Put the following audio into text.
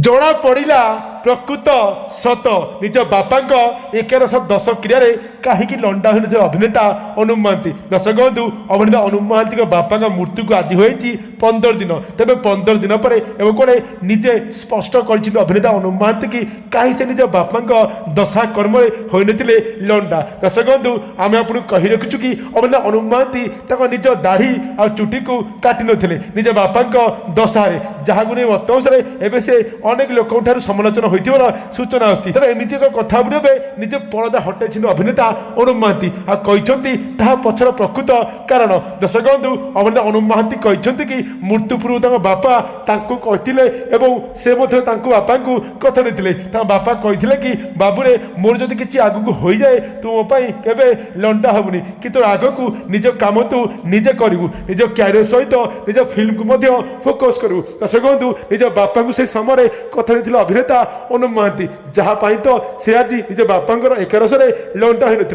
ଜଣା ପଡ଼ିଲା ପ୍ରକୃତ ସତ। ନିଜ ବାପାଙ୍କ ଏକାଦଶ ଦଶ କ୍ରିୟାରେ କାହିଁକି ଲଣ୍ଡା ହୋଇନଥିଲେ ଅଭିନେତା ଅନୁପ ମହାନ୍ତି? ଦର୍ଶକ ବନ୍ଧୁ, ଅଭିନେତା ଅନୁପ ମହାନ୍ତିଙ୍କ ବାପାଙ୍କ ମୃତ୍ୟୁକୁ ଆଜି ହୋଇଛି 15 ଦିନ। ତେବେ 15 ଦିନ ପରେ ଏବେ କୁଆଡ଼େ ନିଜେ ସ୍ପଷ୍ଟ କରିଛନ୍ତି ଅଭିନେତା ଅନୁପ ମହାନ୍ତି କି କାହିଁ ସେ ନିଜ ବାପାଙ୍କ ଦଶା କର୍ମରେ ହୋଇନଥିଲେ ଲଣ୍ଡା। ଦର୍ଶକ ବନ୍ଧୁ, ଆମେ ଆପଣଙ୍କୁ କହି ରଖୁଛୁ କି ଅଭିନେତା ଅନୁପ ମହାନ୍ତି ତାଙ୍କ ନିଜ ଦାଢ଼ି ଆଉ ଚୁଟିକୁ କାଟି ନଥିଲେ ନିଜ ବାପାଙ୍କ ଦଶାରେ, ଯାହାକୁ ନେଇ ବର୍ତ୍ତମାନ ଏବେ ସେ ଅନେକ ଲୋକଙ୍କ ଠାରୁ ସମାଲୋଚନା ହୋଇଥିବାର ସୂଚନା ଆସୁଛି। ତେବେ ଏମିତି ଏକ କଥା ଉପରେ ଏବେ ନିଜ ପରଦା ହଟାଇଛନ୍ତି ଅଭିନେତା ଅନୁପ ମହାନ୍ତି ଆଉ କହିଛନ୍ତି ତାହା ପଛର ପ୍ରକୃତ କାରଣ। ଦର୍ଶକ ବନ୍ଧୁ, ଅଭିନେତା ଅନୁପ ମହାନ୍ତି କହିଛନ୍ତି କି ମୃତ୍ୟୁ ପୂର୍ବରୁ ତାଙ୍କ ବାପା ତାଙ୍କୁ କହିଥିଲେ ଏବଂ ସେ ମଧ୍ୟ ତାଙ୍କୁ ବାପାଙ୍କୁ କଥା ଦେଇଥିଲେ। ତାଙ୍କ ବାପା କହିଥିଲେ କି ବାବୁରେ, ମୋର ଯଦି କିଛି ଆଗକୁ ହୋଇଯାଏ, ତୁ ମୋ ପାଇଁ କେବେ ଲଣ୍ଡା ହେବୁନି, କିନ୍ତୁ ଆଗକୁ ନିଜ କାମ ତୁ ନିଜେ କରିବୁ, ନିଜ କ୍ୟାରିୟର ସହିତ ନିଜ ଫିଲ୍ମକୁ ମଧ୍ୟ ଫୋକସ୍ କରିବୁ। ଦର୍ଶକ ବନ୍ଧୁ, ନିଜ ବାପାଙ୍କୁ ସେ ସମୟରେ କଥା ଦେଇଥିଲେ ଅଭିନେତା ଅନୁପ ମହାନ୍ତି, ଯାହା ପାଇଁ ତ ସେ ଆଜି ନିଜ ବାପାଙ୍କର ଏକାଦଶରେ ଲଣ୍ଡା ହୋଇନଥିଲେ।